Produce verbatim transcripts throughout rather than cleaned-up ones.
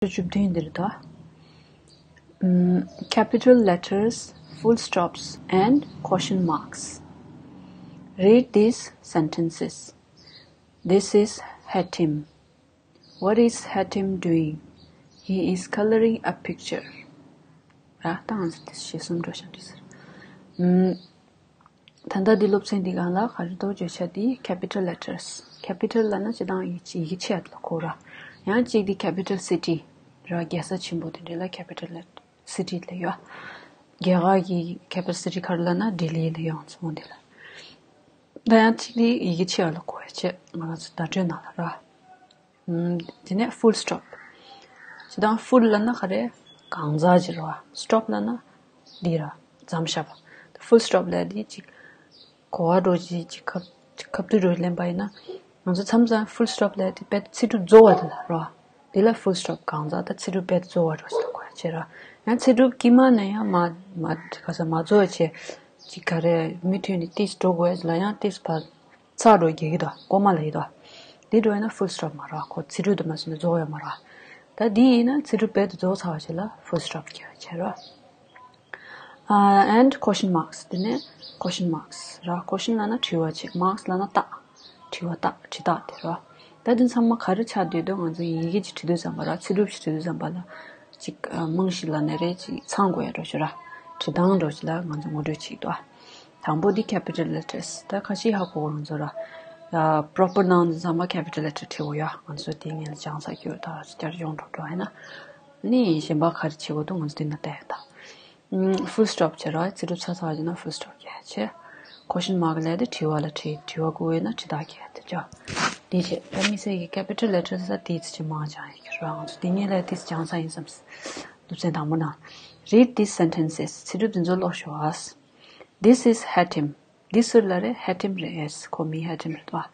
བཅུ་བདུན་འདིར་དོ། ཨམ། Capital letters, full stops and question marks. Read these sentences. This is Hatim. What is Hatim doing? He is coloring a picture. ར་ད་ང་ཚོ་དེ་ཞེ་གསུམ་འགྲོ་ཤག་འདི་ཟེར། ཨམ། ད་ལྟ་འདི་སློབ་ཚན་འདི་སྒང་ལ་ག་རེ་འདུག་བརྗོད་བྱ་འདི་capital letters. Capital ལབ་ན་སྤྱིར་བཏང་ཡི་ཡི་གེ་ཆེ་ཡ་ལ་གོ་ར། ཡང་གཅིག་འདི་capital city ར། རྒྱལ་ས་ཆེན་པོ་དེ་འདྲ་ལ་capital let- city ལབ་ཡོད། རྒྱ་གར་གྱི་capital city ག་རེ་ལབ་ན་ལྡི་ལི་ལབ་ཡོད་ཚོ་འདི་ལ། ད་ཡང་གཅིག་འདི་ཡི་གེ་ཆེ་ཡ་ལ་གོ་ཡ་ཆེ་ང་རང་ཚོ་བརྡ་སྤྲོད་ནང་ལ་ར། ཨམ། དེ་ནས་full stop. སྤྱིར་བཏང་full ལབ་ན་ག་རེ། གང་ཟག་ཅིག་རེད་བ། Stop ལབ་ན་འདི་ར། མཚམས་བཞག་པ། Full stop ལབ་དེ་ཅིག་གོ་བ་འདྲ་ཅིག་ཅིག་ཁ་ཁ་ཐུག་འདྲ་ལེན་པ་ཡིན་ན། ང་ཚོ་མཚམས་མཚམས་full stop ལབ་དེ་དཔེ་ཚིག་གྲུབ་རྫོགས་པ་དེ་ལ་རེད་བ། དེ་ལ་full stop གང་ཟག་དང་ཚིག་གྲུབ་དཔེ་རྫོགས་པ་འདྲ་ཅིག་ལ་གོ་ཡ་ཅིག་རེད་བ། ཡང་ཚིག་གྲུབ་དཀྱིལ་མ་ནས་ཡང་མ་མ་ག་ས་མ་རྫོགས་པ་བྱས། ཅིག་ག་རེ་མུ་མཐུད་ནས་ཏིས་འགྲོ་དགོས་ལ་ཡང་ཏིས་ཕར་ཚར་འགྲོ་རྒྱག་གི་འདུག་མགོ་མ་ལ་ཡི་འདུག་འདི་འགྲོ་ཡིན་ན་full stop མ་རེད། ཁོ་ཚིག་གྲུབ་དུ་མ་སོང་ན་རྫོགས་ཡོད་མ་རེད། ད་འདི་ཡིན་ན་ཚིག་གྲུབ་རྦད་དེ་རྫོགས་ཚར་བ་ཞིག་ལ་full stop རྒྱག་བྱས་རོགས། And question marks. དེ་ནས་question marks ར། Question ལབ་ན་དྲི་བ་བྱེད། Marks ལབ་ན་རྟགས། དྲི་བ་རྟགས། དྲི་རྟགས་དེ་ར། ད་འདི་ཚང་མ་ག་རེ་ཆགས་བསྡད་འདུག་ང་ཚོ་ཡི་གེ་ཅིག་བྲིས་དུས་ཙམ་པ་ར། ཚིག་གྲུབ་ཅིག་བྲིས་དུས་ཙམ་པ་ལ། ཅིག་ཨ། རྨང་གཞི་ལ་ནས་རེ་ཅིག་ཚང་དགོས་ཡ་འགྲོ་ཞུ་ར། བྲིས་སྟངས་འགྲོ་ཞིག་ལ་ང་ཚོ་ངོ་སྤྲོད་བྱེད་ཀྱི་འདུག་དང་པོ་འདི་capital letters. ད་ཁ་ཤས་ཧ་གོ་ང་ཚོ་ར། ཨ། Proper noun འདི་ཚང་མ་capital letter བྲིས་དགོས་ཡ། ང་ཚོ་དེ་ངས་ལ་སྦྱངས་ས་ཁྱོད་ད་བསྐྱར་སྦྱོང་འགྲོ་འགྲོ་ཡ་ན། ནི་གཞན་པ་ག་རེ་བྱེད་དགོས་འདུག་ང་ཚོ་དེ་ན་བལྟས་ཡ་ད། ཨམ། Full stop བྱེད་ར། ཚིག་གྲུབ་ཚར་ཚར་བ་བྱས་ན་full stop རྒྱག་ཡ་བྱེད། Question mark ལབ་དེ་དྲི་བ་ལ་དྲི། དྲི་བ་དགོས་ཡོད་ན་དྲི་རྟགས་རྒྱག་ཡ་དེ་བྱ། དེ་བྱེད། ད་དམིགས་བསལ་གྱི་capital letters ལ་དེའི་ཚིག་ཅིག་མང་ཅང་ཡོད་ཀྱི་ར། ང་ཚོ་དེ་ངས་ལ་དེ་སྦྱངས་ས་ཡིན་བསམ། སློབ་ཚན་དང་པོ་ན། Read these sentences. ཚིག་གྲུབ་འདི་ཚོ་ཀློག་ཤོག་ཨ། This is Hatim. འདི་སུ་ལ་རེད། Hatim རེད། ཁོ་མིང་Hatim རེད་དོ།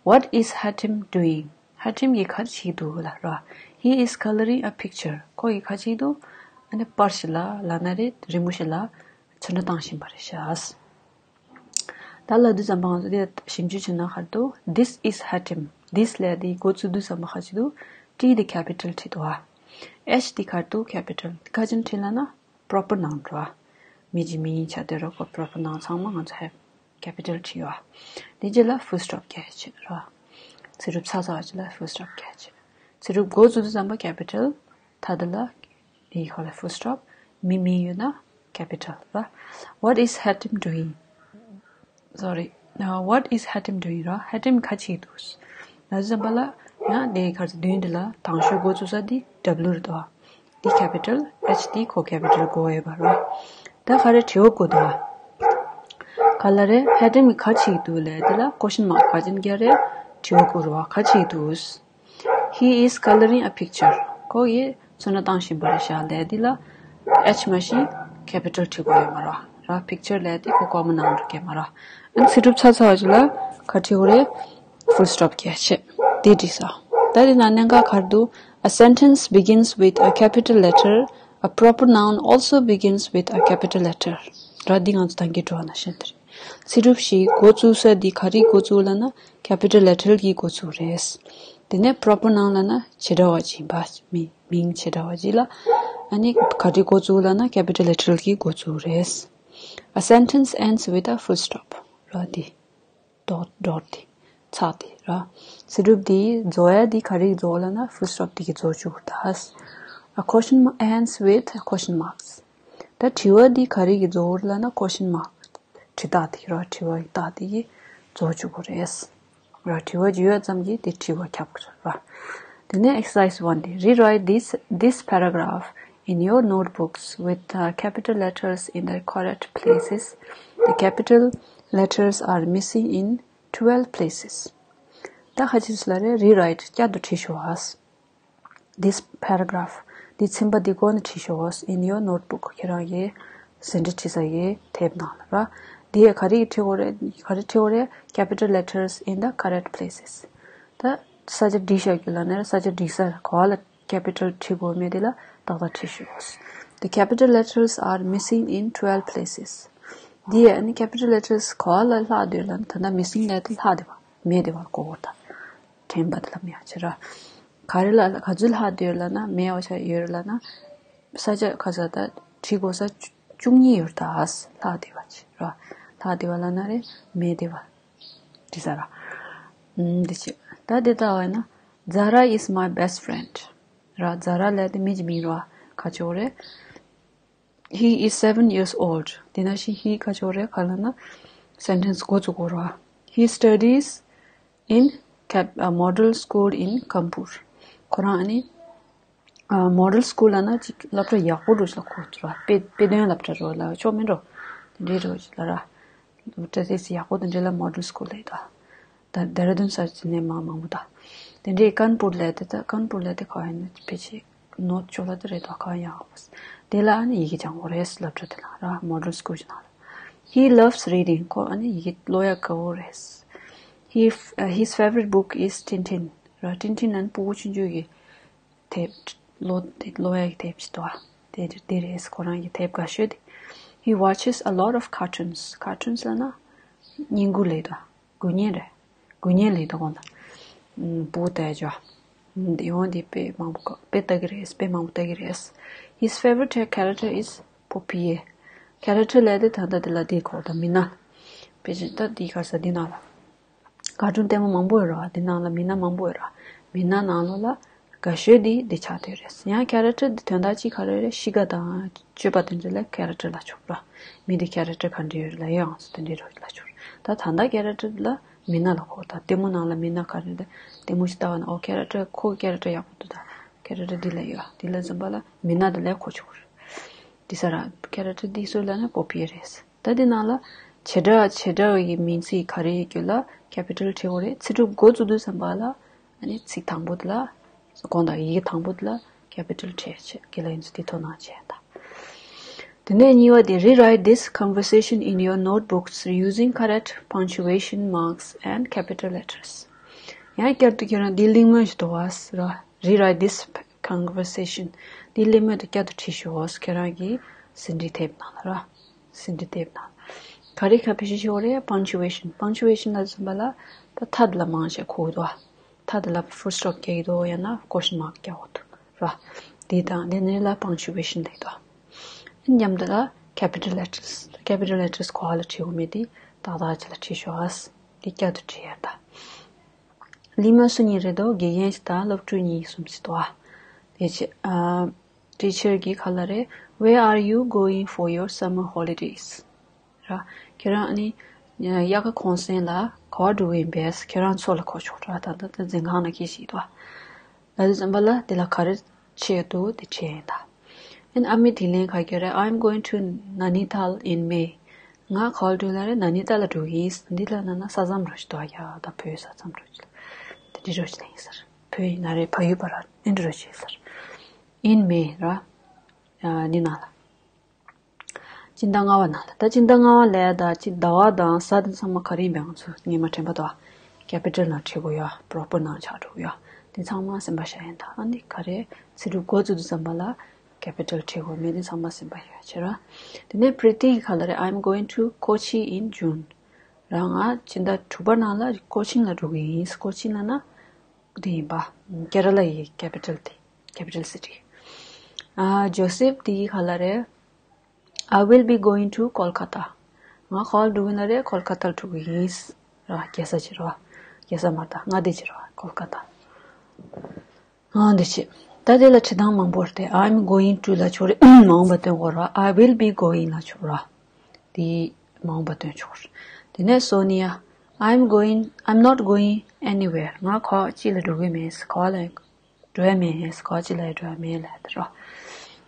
What is Hatim doing? Hatim གྱིས་ག་རེ་བྱེད་ཀྱི་འདུག་ལབ་ར། He is coloring a picture. ཁོ་གིས་ག་རེ་བྱེད་ཀྱི་འདུག་ཨ་ནི་པར་ཞིག་ལ་ལབ་ན་རེད། རི་མོ་ཞིག་ལ་ཚོན་ཁྲ་བཏང་བཞིན་པ་རེད་ཤག་ད་ལབ་དུས་ཙམ་པ་ང་ཚོ་དེ་ཞིབ་འཇུག་བྱས་ན་ག་རེ་འདུག This is Hatim. This ལབ་དེ་འགོ་བཙུགས་དུས་ཙམ་པ་ག་རེ་བྱེད་ཀྱི་འདུག T དེ་capital བྲིས་འདུག་ཨ། H དེ་ག་རེ་འདུག capital ག་ཅན་བྲིས་ལབ་ན། Proper noun ར། མི་གཅིག་མིང་ཡིན་ཆ་དེ་ར། ཁོ་proper noun ཚང་མ་ང་ཚོ་ཧེ་capital བྲིས་ཡོད། དེ་རྗེས་ལ་full stop རྒྱག་ཡ་བྱེད་ར། ཚིག་གྲུབ་ཚར་ཚར་བ་ཅིག་ལ་full stop རྒྱག་ཡ་བྱེད། ཚིག་གྲུབ་འགོ་བཙུགས་དུས་ཙམ་པ་capital ད་དེ་ལ་དེའི་ཁ་ལ་full stop མི་མིང་ཡོད་ན་capital ར། What is Hatim doing? Sorry. Now, what is Hatim doing ར། Hatim ག་བྱེད་འདུག་ལབ་ཙམ་པ་ལ་ཡང་དེའི་ཁར་མདུན་དེ་ལ་དང་ཤོས་འགོ་བཙུགས་ས་དེ་W རེད་དོ། དེ་capital H དེ་ཁོ་capital དགོས་ཡོད་པ་ར། ད་ག་རེ་དྲི་བ་དགོས་འདུག་ཨ། ག་ལ་རེད། Hatim ག་བྱེད་འདུག་ལབ་དེ་ལ་question mark ག་ཅན་རྒྱག་རེད། དྲི་བ་དགོས་རེད་བ། ག་བྱེད་འདུག He is coloring a picture. ཁོ་ཡིས་ཚོན་ཁྲ་བཏང་བཞིན་པ་རེད་ཤག་ལབ་དེ་ལ་H མ་གཞི་capital བྲིས་དགོས་ཡོད་མ་རེད་ར། Picture ལབ་དེ་ཁོ་common noun རེད་མ་རེད། ཨ་ནི་ཚིག་གྲུབ་ཚར་ཚར་བ་ཅིག་ལ་ག་བྲིས་དགོས་རེད། Full stop རྒྱག་ཡ་བྱེད། དེ་བྲིས་ས། ད་དེ་ན་གནད་འགག་ག་རེ་འདུག A sentence begins with a capital letter. A proper noun also begins with a capital letter. ར། འདི་ང་ཚོ་ད་གིན་འགྲོ་བ་ན་བཤད་དེ་རེད། ཚིག་གྲུབ་ཞིག་འགོ་བཙུགས་ས་འདི་ག་རེས་འགོ་བཙུགས་ལབ་ན་capital letter གིས་འགོ་བཙུགས་རེད། དེ་ནས་proper noun ལབ་ན་བྱེ་བྲག་པ་ཅིག་ཡིན་པ། མི་མིང་བྱེ་བྲག་པ་ཅིག་ལ། ཨ་ནི་ག་རེས་འགོ་བཙུགས་ལབ་ན་capital letter གིས་འགོ་བཙུགས་རེད། A sentence ends with a full stop. ར། འདི་རྡོག་རྡོག་འདི་ཚགས་འདི་ར། ཚིག་གྲུབ་འདི་རྫོགས་ཡ་འདི་ག་རེས་རྫོགས་ལབ་ན་full stop འདི་གིས་རྫོགས་བཅུག་གི་རེད། A question ends with question marks. ད་དྲི་བ་འདི་ག་རེས་རྫོགས་ལབ་ན་question mark དྲི་རྟགས་འདི་ར། དྲི་བ་ཡི་རྟགས་འདི་གིས་རྫོགས་བཅུག་གི་རེད། ར། དྲི་བ་ཅིག་ཡོད་ཙམ་གྱིས་དེ་དྲི་བ་ཁྱབ་དགོས་ར། དེ་ནས་exercise one འདི། Rewrite this, this paragraph in your notebooks with the capital letters in the correct places. The capital letters are missing in twelve places. ད་ཁ་ཅིག་ལ་རེ་rewrite བསྐྱར་དུ་བྲིས་ཤོག་ཨ། This paragraph འདི་ཚན་པ་འདི་སྒོ་ནས་བྲིས་ཤོག in your notebook ཁྱེད་རང་གི་ཟིན་བྲིས་བྲིས་ས་གི་དེབ་ནང་ལ་ར། འདི་ཡ་ག་རེ་བྲིས་དགོས་རེད། ག་རེ་བྲིས་དགོས་རེད། Capital letters in the correct places. ད་ས་ཆ་བྲིས་བཞག་རྒྱུ་ལ་ནི་ས་ཆ་བྲིས་ས་ག་བ་ལ་capital བྲིས་དགོས་མེད་དེ་ལ་ཏག་ཏག་བྲིས་ཤོག The capital letters are missing in twelve places. འདི་ཡ་ནི་capital letters ག་བ་ལ་ལྷག་འདུག་ལ་ནི་ད་ལྟ་missing ལབ་དེ་ལྷག་བསྡད་པ་མེད་བསྡད་པ་གོ་དགོས་ད། དྲན་པ་དེ་ལ་མེད་ཡ་བྱེད་ར། ག་རེ་ལ་ག་ཚོད་ལྷག་བསྡད་ཡོད་ལབ་ན། མེ་འོ་ཆ་ཡོད་རེད་ལབ་ན། ས་ཆ་ག་ས་ད་བྲིས་དགོས་ས་བཅུ་བཅུ་གཉིས་ཡོད་རེད། ད་ལྷག་བསྡད་པ་ཅིག་ར། ལྷག་བསྡད་པ་ལབ་ན་རེད། མེ་བསྡད་པ་བྲིས་ས་ར། ཨུམ། འདི་བྱས། ད་འདི་ལྟ་བ་ཡིན་ན། Zara is my best friend ར། Zara ལབ་དེ་མི་གི་མིང་ར། ག་ཅོག་རེད། He is seven years old. དེ་ནང་བཞིན་he ག་ཅོག་རེད། ག་ལབ་ན་སེན་ཊེན་སི་འགོ་བཙུགས་དགོས་ར། He studies in Cap- uh, model school in Kanpur. ཁོ་རང་ཨ་ནི་ཨ་མོ་ཌལ་སི་ཀུལ་ལབ་ན་ཅིག་སློབ་གྲྭ་ཡག་པོ་འདྲ་ཞིག་ལ་གོ་ཐུབ་ར། དཔེ་དཔེ་སྟོན་སློབ་གྲྭ་རོ་ལ་ཆོག་མིན་འགྲོ། དེ་འདྲའི་རོ་ཞིག་ལ་ར། སློབ་གྲྭ་དེ་སི་ཡག་པོ་དེ་འདྲ་ལ་མོ་ཌལ་སི་ཀུལ་ལབ་ད། ད་ཌེ་ར་ཌུན་སར་ཅི་ནས་མ་མང་པོ་ད། དེ་འདྲའི་ཀན་པུར་ལབ་དེ་ད། ཀན་པུར་ལབ་དེ་ག་ཡིན་ན་ཕལ་ཆེར་ནོར་ཅོག་ལ་དེ་རེད་དོ། ག་ཡག་པོ། དེ་ལ་ཨ་ནི་ཡི་གེ་སྦྱང་དགོས་རེད། སློབ་གྲྭ་དེ་ལ་ར། མོ་ཌལ་སི་ཀུལ་ཞིག་ནང་ལ། He loves reading. ཁོ་ཨ་ནི་ཡི་གེ་ཀློག་ཡག་དགའ་བོ་རེད། He, uh, his favorite book is Tintin ར། ཊིན་ཊིན་ཨ་ནི་སྤུ་གུ་ཆུང་ཆུང་གི་དེབ་ཀློག་དེ་ཀློག་ཡག་གི་དེབ་ཅིག་འདུག་ཨ། དེ་དེ་རེད། ཁོ་རང་གི་དེབ་དགའ་ཤོས་དེ། He watches a lot of cartoons. Cartoons ལབ་ན་བརྙན་འགུལ་ལབ་དོ། འགུལ་བརྙན་རེད། འགུལ་བརྙན་ལབ་དོ་གོང་ད། ཨུམ། སྤུ་གུ་ལྟ་ཡག་ཅོ། ཨུམ། དེ་ཡོང་དེ་དཔེ་མང་པོ་དཔེ་ལྟ་གི་རེད། དཔེ་མང་པོ་ལྟ་གི་རེད། His favorite character is Poppy. ཁེ་རེག་ཊར་ལབ་དེ་ད་ལྟ་དེ་ལ་དེ་གོ་ད་མི་སྣ། དཔེ་ཅན་ད་དེ་ག་ས་དེ་ནང་ལ། ཀར་ཊུན་ལྟད་མོ་མང་པོ་ཡོད་ར། དེ་ནང་ལ་མི་སྣ་མང་པོ་ཡོད་ར། མི་སྣ་ནང་ལོགས་ལ་དགའ་ཤོས་དེ་དེ་ཆགས་བསྡད་རེད། ཡང་ཁེ་རེག་ཊར་དེ་དོན་དག་གཅིག་ག་རེ་རེད། གཤིས་ཀ་དང་སྤྱོད་པ་དེ་འདྲ་ལ་ཁེ་རེག་ཊར་ལབ་ཆོག་ར། མི་དེ་ཁེ་རེག་ཊར་ག་འདྲ་ཡོད་ལབ་ཡོད་ཨང་སོ་དེ་འདྲའི་རོ་ལབ་ཆོག་ར། ད་ད་ལྟ་ཁེ་རེག་ཊར་ལ་མི་སྣ་ལ་གོ་ད། ལྟད་མོ་ནང་ལ་མི་སྣ་ག་རེ་རེད། ལྟད་མོ་ཞིག་ལྟ་བ་ན་ཨོ་ཁེ་རེག་ཊར་ཁོ་གི་ཁེ་རེག་ཊར་ཡག་པོ་འདུག་ད་ཁེ་རེག་ཊར་འདི་ལ་ཡོད། འདི་ལ་འཛོམས་པ་ལ་མི་སྣ་དེ་ལ་གོ་ཆོག་ར། འདི་ས་ར་ཁེ་རེག་ཊར་འདི་སུ་ལབ་ན་པོ་པི་རེད། ད་འདི་ནང་ལ་བྱེ་བྲག་བྱེ་བྲག་གི་མིང་ཚིག་ག་རེ་ཡོད་རྒྱུ་ལ་ཁེ་པི་ཊལ་བྲིས་དགོས་རེད། ཚིག་གྲུབ་འགོ་བཙུགས་དུས་ཙམ་པ་ལ་ཨ་ནི་ཚིག་དང་པོ་དེ་ལ་གོང་དང་ཡི་གེ་དང་པོ་དེ་ལ་ཁེ་པི་ཊལ་བྲིས་བྱས་དགེ་ལ་ཡིན་ཚུལ་དེ་ཐོག་ནང་བྱས་ད། དེ་ནས་གཉིས་པ་དེ། Rewrite this conversation in your notebooks using correct punctuation marks and capital letters. ཡང་བསྐྱར་དུ་ཁྱེད་རང་འདི་གླེང་མོལ་ཞིག་འདུག་བ་ཟེར་བ། Rewrite this conversation. འདི་གླེང་མོལ་དེ་བསྐྱར་དུ་བྲིས་ཤོག་ཁྱེད་རང་གིས་ཟིན་བྲིས་དེབ་ནང་ལ་ར། ཟིན་བྲིས་དེབ་ནང་། ག་རེ་ག་བེད་སྤྱོད་བྱེད་དགོས་རེད། punctuation. Punctuation ལབ་ཙམ་པ་ལ་ད་མཐའ་དེ་ལ་མང་ཆེ་གོ་གི་འདུག་བ། མཐའ་དེ་ལ་full stop རྒྱག་གི་འདུག་ཡང་ན་question mark རྒྱག་དགོས་འདུག་ར། འདི་དང་འདི་ནི་ལ་punctuation ལབ་འདུག་མཉམ་དུ་ལ་capital letters. Capital letters ག་པ་ལ་བྲིས་དགོས་མེད་དེ་ཏག་ཏག་ཅིག་ལ་བྲིས་ཤོག་ཨ། འདི་བསྐྱར་དུ་བྲིས་ཡ་ད། གླེང་མོལ་སུ་གཉིས་རེད་དོ། དགེ་རྒན་ཞིག་དང་སློབ་ཕྲུག་གཉིས་གསུམ་ཞིག་འདུག་ཨ། དེ་ཆེ་ཨ། ཊི་ཆར་གྱིས་ག་ལབ་རེད། Where are you going for your summer holidays? ར། ཁྱེད་རང་ནི་དབྱར་ཁ་གུང་སེང་ལ་ག་པར་འགྲོ་གི་ཡིན་པས། ཁྱེད་རང་ཚོ་ལ་གོ་ཆོག་ར། ད་ལྟ་ད་འཛིན་ཁང་ལ་ཁྱེད་ཞིག་འདུག་ཨ། ལ་དུས་ཙམ་པ་ལ་དེ་ལ་ག་རེ་བྱེད་འདུག་དེ་བྱེད་ཡིན་ད། ཨན་ཨ་མི་དེ་ལན་ག་རེ་རེད། I'm going to Nainital in May. ང་ག་པར་འགྲོ་ལ་རེད། ནཱ་ནི་ཏཱལ་ལ་འགྲོ་གི་ཡིན། འདི་ལ་ན་ན་ས་མཚམས་རོ་ཞིག་འདུག་ཡ། ད་བོད་ས་མཚམས་རོ་ཞིག་ལ་དེ་འདྲི་རོ་ཞིག་ལ་ཡིན་ཟེར། བོད་ཡིན་ན་རེད། ཕ་ཡུལ་བར་ཨེ་འདྲི་རོ་ཞིག་ཟེར། In May ར། ཡ་ནི་ནང་ལ། སྤྱི་ཟླ་ལྔ་པ་ནང་ལ། ད་སྤྱི་ཟླ་ལྔ་པ་ལས་ད་སྤྱི་ཟླ་བ་དང་གཟའ་དེ་ཚང་མ་ག་རེ་ཡིན་པའི་ང་ཚོ་སྔས་མ་དྲན་པ་དང་། ཀེ་པི་ཊལ་ནང་བྲིས་དགོས་ཡ། པོ་རོ་པར་ནང་ཆགས་འགྲོ་གི་ཡ། དེ་ཚང་མ་སེམས་པ་བཞག་ཡིན་ད། ཨ་ནི་ག་རེ་ཚིག་གྲུབ་འགོ་བཙུགས་དུས་ཙམ་པ་ལ་ཀེ་པི་ཊལ་བྲིས་དགོས་མེད་དེ་ཚང་མ་སེམས་པ་ཡོད་བྱེད་ར། དེ་ནས་པྲི་ཏི་གི་ག་ལ་རེད། I'm going to Kochi in June. རང་ང་སྤྱི་ཟླ་དྲུག་པ་ནང་ལ་ཀོ་ཆིན་ལ་འགྲོ་གི་ཡིན། ཀོ་ཆིན་ལ་ན། དེ་ཡིན་པ། ཀེ་ར་ལ་ཡི་ཀེ་པི་ཊལ་དེ། ཀེ་པི་ཊལ་སི་ཊི། ཨ། ཇོ་སེབ་དེ་ག་ལ་རེད། I will be going to Kolkata. ང་ག་པར་འགྲོ་གི་ན་རེད། ཀོལ་ཀ་ཏ་ལ་འགྲོ་གི་ཡིན། ར། རྒྱལ་ས་ཅི་ར་བ། རྒྱལ་ས་མ་རེད་ད། མངའ་སྡེ་ཅི་ར་བ། ཀོལ་ཀ་ཏ། ཨང་། འདི་བྱེད། ད་དེ་ལ་བྲིས་སྟངས་མང་པོ་རེད་དེ། I'm going to ལ་ཆོག་རེད། མ་འོངས་པ་སྟོན་དགོས་ར། I will be going ལ་ཆོག་ར། དེ་མ་འོངས་པ་སྟོན་ཆོག་རེད། དེ་ནས་Sonia. I'm going, I'm not going anywhere. ང་ག་ཅི་ལ་འགྲོ་གི་མེད། ག་ལ་འགྲོ་ཡ་མེད། ག་ཅི་ལ་འགྲོ་ཡ་མེད་ལབ་དེ་ར།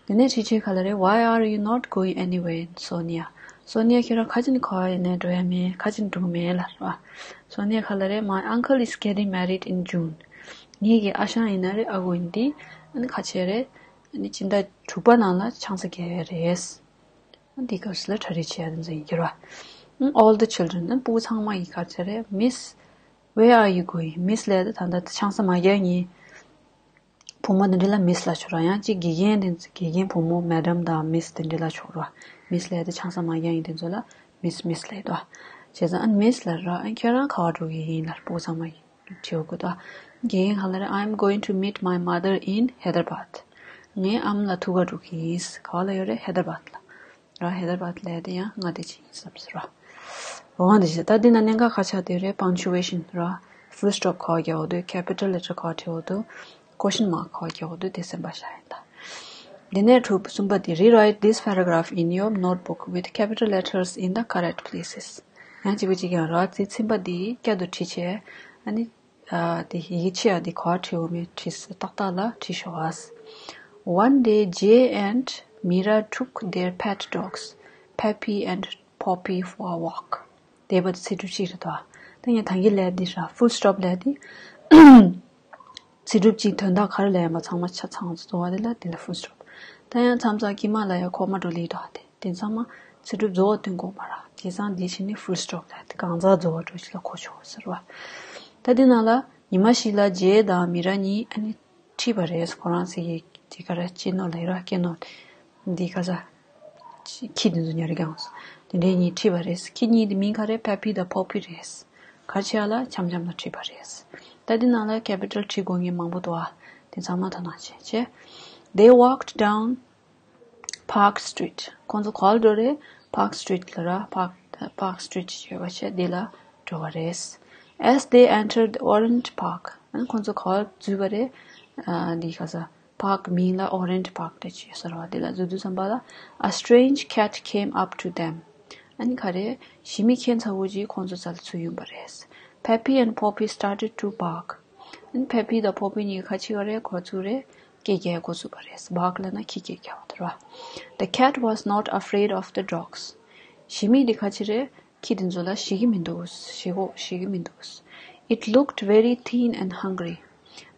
དེ་ནས་ཁྲི་ཆེ་ག་ལ་རེད། Why are you not going anywhere, Sonia? སོ་ནི་ཡ་ཁྱེད་རང་ག་ཅི་ནས་ག་ཡིན་ནས་འགྲོ་ཡ་མེད། ག་ཅི་ནས་འགྲོ་གི་མེད་ལབ་ར། སོ་ནི་ཡ་ག་ལ་རེད། My uncle is getting married in June. ངེད་ཀྱི་ཨ་ཞང་ཡིན་ན་རེད། ཨ་ཁུ་ཡིན་དེ། ཨ་ནི་ག་ཆེ་རེད། ཨ་ནི་སྤྱི་ཟླ་དྲུག་པ་ནང་ལ་ཆང་ས་བརྒྱབ་ཡ་རེད། ཨ་འདི་སྐབས་སུ་ལ་གྲ་སྒྲིག་བྱེད་ཡ་དེ་ཚོ་ཡིན་གྱི་ར། ཨ། All the children. ཨ་སྤུ་གུ་ཚང་མ་ཡིས་ག་ཆེ་རེད། Miss, where are you going? Miss ལབ་དུས་ད་ལྟ་ཆང་ས་མ་བརྒྱབ་ཉིན། བུ་མོ་དེ་འདྲ་ལ་Miss ལབ་ཆོག་ར། ཡང་གཅིག་དགེ་རྒན་དེ་ཚོ་དགེ་རྒན་བུ་མོ་Madam དང་Miss དེ་འདྲ་ལབ་ཆོག་ར། Miss ལབ་དེ་ཆང་ས་མ་བརྒྱབ་ཡིན་དེ་ཚོ་ལ་Miss, Miss ལབ་དོ། བྱས་ཙང་ཨ་Miss ལབ་ར། ཨ་ཁྱེད་རང་ག་པར་འགྲོ་གི་ཡིན་ལབ་སྤུ་གུ་ཚང་མ་ཡིས་དྲི་བ་བཀོད་དོ། རྒན་ག་ལ་རེད། I'm going to meet my mother in Hyderabad. ངའི་ཨ་མ་ལ་ཐུག་ག་འགྲོ་གི་ཡིན། ག་བ་ལ་ཡོད་རེད། ཧེ་དར་བཱད་ལ། ར་ཧེ་དར་བཱད་ལ་དེ་ཡང་ང་དེ་ཅི་ཡིན་བསམ་ཟེར་བ། འོང་དེ་བྱས་ད་འདི་ན་གནད་འགག་ཁ་ཆག་དེ་རེད། punctuation ར། full stop ག་བ་རྒྱག་འོ་དུ། capital letter ག་བ་བྲིས་འོ་དུ། question mark ག་བ་རྒྱག་འོ་དུ། དེ་སེམས་པ་བཞག་ཡིན་ད། དེ་ནས་དྲུག་གསུམ་པ་དེ། Rewrite this paragraph in your notebook with capital letters in the correct places. ཡང་གཅིག་པ་གཅིག་ཡང་ར་ཚིག་ཚིམ་པ་འདི་བསྐྱར་དུ་བྲིས་བྱས། ཨ་ནི། ཨ་དེ་ཡི་གེ་ཕྱི་ཡ་དེ་ག་བ་བྲིས་འོ་མེད་བྲིས་ཏག་ཏག་ལ་བྲིས་ཤོག་ཨ། One day, Jay and Mira took their pet dogs, Pappy and Poppy, for a walk. དེ་བར་དུ་ཚིག་གྲུབ་གཅིག་རེད་དོ། ད་ངས་ད་གིན་ལས་འདི་ར་full stop ལས་འདི། ཚིག་གྲུབ་གཅིག་དོན་དག་ག་རེ་ལས་ཡིན་པ་ཚང་མ་ཆ་ཚང་རྫོགས་པ་དེ་ལ་དེ་ལ་full stop། ད་ཡང་མཚམས་མཚམས་དཀྱིལ་མ་ལ་ཡང་ཁོག་མ་འགྲོ་ལི་དོ་དེ་དེ་ཚང་མ་ཚིག་གྲུབ་རྫོགས་པ་སྟོན་དགོས་མ་ར། དེ་ཚང་འདི་ཕྱིན་ནི་full stop ལས་དེ་གང་ཚང་རྫོགས་པ་འགྲོ་ཅི་ལ་གོ་ཆོག་ཟེར་བ། ད་དེ་ནང་ལ་ཉི་མ་ཞིག་ལ་ཇེ་དང་མི་ར་གཉིས་ཨ་ནི། ཁྲིད་པ་རེད། ཁོ་རང་ཚོ་གི་དེ་ག་རེ་གཅེས་ནོར་ལ་ཡོད་ར་སྐྱེས་ནོར་འདི་ག་ས་ཁྱི་དེ་ཚོ་ཉར་གྱང་སོ། དེ་འདྲའི་གཉིས་ཁྲིད་པ་རེད། ཁྱི་གཉིས་དེ་མིང་ག་རེ་པེ་པི་དང་པོ་པི་རེད། གར་ཆེ་ཡ་ལ་འཆམ་འཆམ་ལ་ཁྲིད་པ་རེད། ད་འདི་ནང་ལ་capital ཁྲིད་དགོས་ངེས་མང་པོ་འདུག་ཨ། དེ་ཚང་མ་ཐ་ན་བྱས་བྱས། They walked down Park Street. ཁོང་ཚོ་ག་ལ་འགྲོ་རེད། Park Street ལ་ར། Park Park Street ཞེས་པ་བྱས་འདི་ལ་འགྲོ་བ་རེད། As they entered the Orange Park. ཨ་ནི་ཁོང་ཚོ་ག་ལ་འཛུལ་བ་རེད། ཨ་འདི་ག་ས་park མིང་ལ་Orange Park རེད་ཅེས་ཟེར་བ་འདི་ལ་འཛུལ་དུས་ཙམ་པ་ལ། A strange cat came up to them. ཨ་ནི་ག་རེ་ཞི་མི་ཁྱད་མཚར་པོ་ཅིག་ཁོང་ཚོ་རྩ་ལ་ཚུར་ཡོང་པ་རེད། Pappy and Poppy started to bark. ཨ་ནི་པེ་པི་དང་པོ་པི་གཉིས་ཁ་ཕྱེ་བ་རེད། ཁོ་ཚོ་རེད། སྐད་རྒྱག་འགོ་ཚུགས་པ་རེད། bark ལབ་ན་ཁྱི་སྐད་རྒྱག་པ་དེ་རེད་བ། The cat was not afraid of the dogs. ཞི་མི་དེ་ག་ཅི་རེད། ཁྱི་དེ་ཚོ་ལ་ཞེད་ཀྱི་མི་འདུག་ཞེད་གོ་ཞེད་ཀྱི་མི་འདུག It looked very thin and hungry.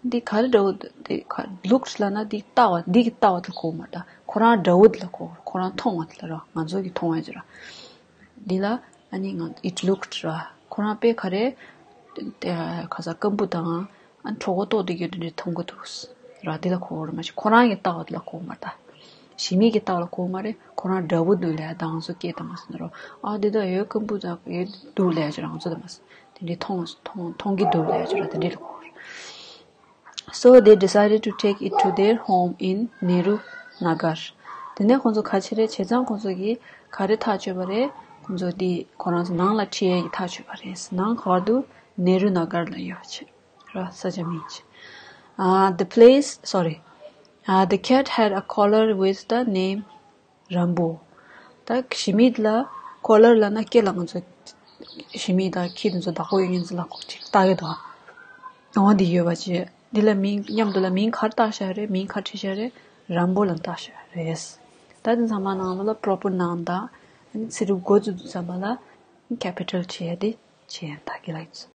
འདི་ག་རེ་འདྲ་བོ་འདི་ག looked ལབ་ན་འདི་ལྟ་བ་འདི་གི་ལྟ་བ་དེ་ལ་གོ་མ་རེད། ཁོ་རང་འདྲ་བོ་དེ་ལ་གོ་ཁོ་རང་མཐོང་བ་དེ་ལ་ར་ང་ཚོ་གི་མཐོང་བ་ཅི་ར། འདི་ལ་ཨ་ནི་ང་it looked ར་ཁོ་རང་དཔེ་ག་རེ་ཁ་ས་སྐམ་པོ་དང་ཨ་གྲོད་ཁོག་ལྟོགས་བསྡད་ཀྱི་འདྲ་མཐོང་གི་འདུག་ར། འདི་ལ་གོ་བ་ར་མ་ཤེས་ཁོ་རང་གི་ལྟ་བ་འདི་ལ་གོ་མ་རེད་ད། ཞི་མི་གི་ལྟ་བ་ལ་གོ་མ་རེད། ཁོ་རང་འདྲ་བོ་འདུག་ལས་དང་སོ་སྐད་དང་མ་སོ་ནི་རོ། ཨ་འདི་དག་ཡོད་སྐམ་པོ་དང་ཡོད་འདུག་ལས་ཅི་རང་ཚོ་དང་མ་སོ་དེ་འདྲའི་མཐོང་མཐོང་མཐོང་གི་འདུག་ལས་ཅི་ར་དེ་འདྲའི་ལ་གོ་ར། So they decided to take it to their home in Nehru Nagar. དེ་ནས་ཁོང་ཚོ་ག་ཅི་རེད་བྱས་ཙང་ཁོང་ཚོ་གིས་ག་རེ་ཐག་གཅོད་པ་རེད། ཁོང་ཚོ་འདི་ཁོ་རང་ཚོ་ནང་ལ་ཁྲིད་ཡས་ཀྱི་ཐག་གཅོད་པ་རེད། ནང་ག་བར་དུ་ནེ་རུ་ན་གར་ལ་ཡོད་ཆེ་ར་ས་ཆ་མིང་ཆེ། Uh, the place, sorry. Uh, the cat had a collar with the name Rambo. ད་ཞི་མི་ལ་collar ལབ་ན་སྐེ་ལ་ང་ཚོ་ཞི་མི་དང་ཁྱི་དེ་ཚོ་བདག་པོ་ཡོད་མཁན་ཚོ་ལ་ཅིག་ལྟ་གི་འདུག་འོ་འདི་ཡོད་པ་ཅི། འདི་ལ་མིང་མཉམ་དུ་ལ་མིང་ག་རེ་བཏགས་བཞག་རེད། མིང་ག་རེ་བྲིས་བཞག་རེད། རམ་བོ་ལབ་བཏགས་བཞག་རེད། ད་དེ་ཚང་མ་ནང་ལ་proper noun དང་ཚིག་གྲུབ་འགོ་བཙུགས་དུས་ཙམ་པ་ལ་capital བྲིས་ཡ་དེ་བྱས་ཡ་ད་གི་ལ་ཡིན།